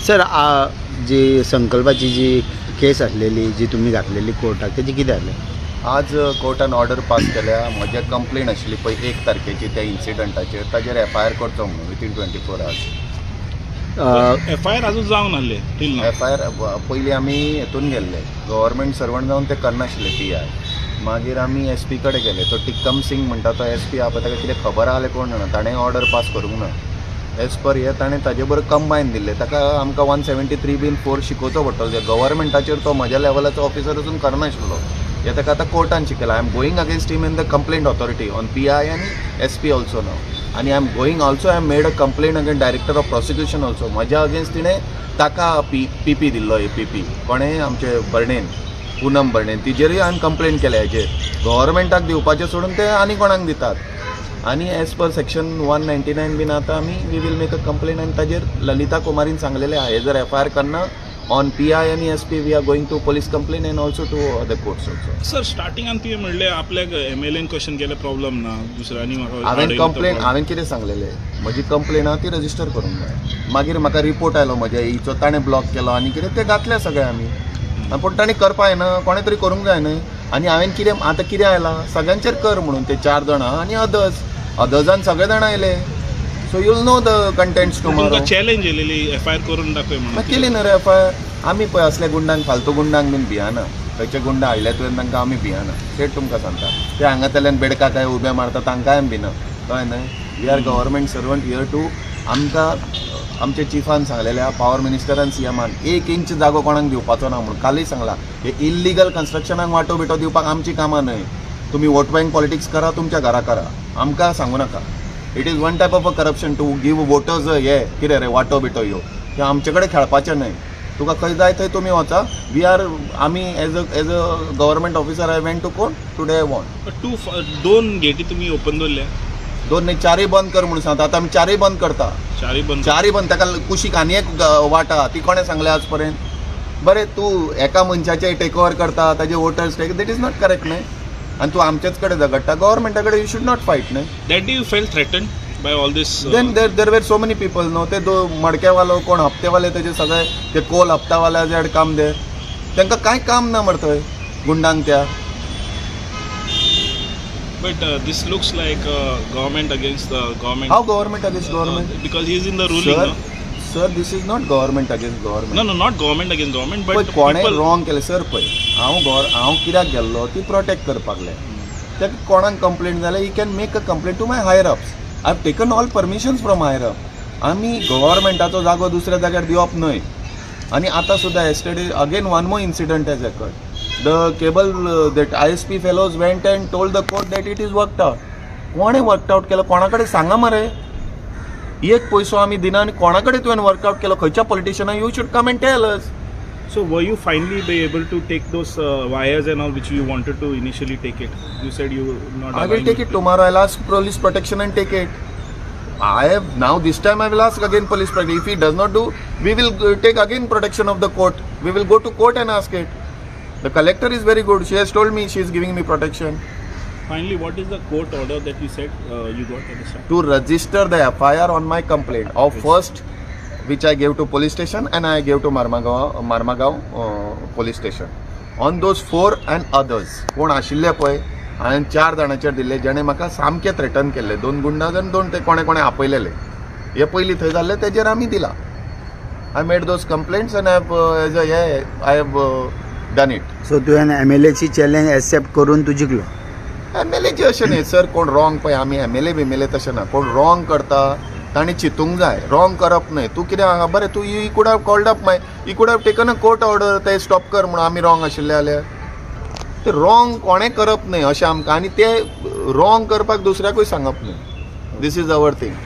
Sir, जी संकल्पाची जी केस आसलेली जी तुमी घातलेली कोर्टाक, तेजी कितें जालें? आज कोर्टान ऑर्डर पास केल्या. म्हजे कंप्लेन आशिल्ली पळय 1 तारखेची त्या इन्सिडंटाचेर, ताजेर एफ I R करचो म्हणून within 24 hours. F I R अजून जावंक नासले till now. F I R पयलीं आमी हेतून गेल्ले, गव्हर्मेंट सर्वंट जावन ते करनाशिल्ले पी I. मागीर आमी एस पी कडेन गेले. तो टिक्कम सिंग म्हणटा तो एस पी आहा पळय, ताका कितें खबर आहा कोण जाणा, ताणें ऑर्डर पास करूंक ना. एज पर हे ताणें ताजे बरोबर कंबायन दिल्लें. ताका आमकां 173 बीन 4 शिकोवचो पडटलो. गव्हर्मेंटाचेर तो म्हज्या लेवलाचो ऑफिसर अजून करनाशिल्लो. हे ताका आतां कोर्टान शिकयला. I am going against him in the complaint authority on P I आनी एस पी ऑल्सो नाव. आनी I am going also, I am made a complaint against director of prosecution also. म्हज्या अगेन्स्ट तिणें ताका P P दिल्लो, A P P कोणें आमचे बर्णेन, पुनम बर्णेन, तिजेरूय हांवें complain केल्या. हेजेर गव्हर्मेंटाक दिवपाचें सोडून ते आनी कोणाक दितात. आनी एज पर सेक्शन 199 बीन आतां आमी we will make a complain. आनी ताजेर ललिता कुमारीन सांगलेलें आहा, हे जर एफ I R करना ऑन पी I आनी S P, we are going to police complain and also to other courts also. Sir, स्टार्टिंगान तुवें म्हणलें आपल्याक एम एल एन क्वेश्चन केलें प्रॉब्लम ना, दुसऱ्यांनी म्हाका हांवें कंप्लेन, हांवें कितें सांगलेलें, म्हजी कंप्लेन आहा ती रजिस्टर करूंक जाय. मागीर म्हाका रिपोर्ट आयलो म्हज्या एईचो, ताणें ब्लॉक केलो आनी कितें तें घातलें सगळें आमी. पूण ताणें करपा जायना, कोणें तरी करूंक जाय न्हय. आनी हांवें कितें आतां कितें आयलां सगळ्यांचेर कर म्हणून ते 4 जाणां आनी अदर्स, अदर्सान सगळे जाणां आयले. So you'll know the contents tomorrow. Challenge येयलेली F I R करून दाखय म्हणून. केली न्हू रे एफ I R. आमी पळय असल्या गुंडांक, फालतू गुंडांक बीन भियाना. खंयचे गुंडा हाडले तुवें तांकां आमी भियाना. थेट तुमकां सांगता, ते हांगातल्यान बेडका काय उबे मारता तांकांय आमी भिना. कळ्ळें न्हय? We are government servant here to. आमकां आमचे चिफान सांगलेले आहा, पावर मिनिस्टरान, सी एमान, 1 इंच जागो कोणाक दिवपाचो ना म्हणून. कालूय सांगला, हे इल्लिगल कन्स्ट्रक्शनाक वांटो बिटो दिवपाक आमची कामां न्हय. तुमी वोट बँक पॉलिटिक्स करा, तुमच्या घरा करा, आमकां सांगू नाका. It is one type of a corruption to give voters हे कितें रे वांटो बिटो ह्यो, ते आमचे कडेन खेळपाचें न्हय. तुका खंय जाय थंय तुमी वचा. We are, आमी as a government officer I went to court today. I want to 2 गेटी तुमी ओपन दवरल्या. 2 न्हय 4 बंद कर म्हणून सांगता. आतां आमी 4 बंद करता. 4 बंद, 4 बंद. ताका कुशीक आनी एक वाट आहा, ती कोणें सांगलें आज पर्यंत? बरें, तूं एका मनशाचें टेक ओवर करता, ताजे voters take, that is not correct न्हय. आनी तूं आमचेच कडेन झगडटा, गव्हर्मेंटा कडेन you should not fight न्हय. That you feel threatened by all this? Then there were so many people न्हू. ते मडकेवालो कोण हप्तेवाले, तेजे सगळे ते कोल हप्तावाले जे काम दे, तांकां कांय काम ना मरे थंय गुंडांक त्या. But this looks like government against the government. How government against government? Because he is in the ruling. Sir, no? Sir, this is not government against government. No, no, not government against government. But कोणें wrong केलें sir पळय, हांव कित्याक गेल्लो ती protect करपाक जाय. ताका कोणाक कंप्लेन जाल्यार he can make a complaint to my higher ups. I have taken all permissions from higher up. आमी गव्हर्मेंटाचो जागो दुसऱ्या जाग्यार दिवप न्हय. आनी आतां सुद्दां yesterday again one more incident has occurred. The cable that ISP fellows went and told the court that it is worked out. कोणें वर्कड आउट केलो? कोणा कडेन सांगा मरे. एक पयसो आमी दिना आनी कोणा कडेन तुवें वर्कआउट केलो? खंयच्या पॉलिटिशनाक? You should come and tell us. So were you finally be able to take those wires and all which you wanted to initially take it? You said you not. I will take it tomorrow. I will ask police protection and take it. I have now this time I will ask again police protection. If he does not do, we will take again protection of the court. We will go to court and ask it. The collector is very good. She has told me she is giving me protection. Finally, what is the court order that you said you got at the start? To register the FIR on my complaint of first, which I gave to police station and I gave to Marmagao police station. On those 4 and others, कोण आशिल्ले पळय, हांवें 4 जाणांचेर दिल्ले जेणे म्हाका सामके threaten केल्ले. 2 गुंडाज आनी 2 ते कोणे कोणे आपयलेले. हे पयलीं थंय जाल्ले तेजेर आमी दिला. I made those complaints and I have as a I have done it. So तुवें एम एल एची चॅलेंज एक्सेप्ट करून तूं जिखलो? एम एल एची अशें न्हय सर, कोण रॉंग पळय, आमी एम एल ए बिम एल ए तशें ना. कोण रॉंग करता ताणें चिंतूंक जाय, रॉंग करप न्हय. तूं कितें हांगा बरें, तूं you could have called up my, you could have taken a court order, ते स्टॉप कर म्हणून आमी रॉंग आशिल्ले जाल्यार. ते रॉंग कोणें करप न्हय अशें आमकां, आनी ते रॉंग करपाक दुसऱ्याकूय सांगप न्हय. This is our thing.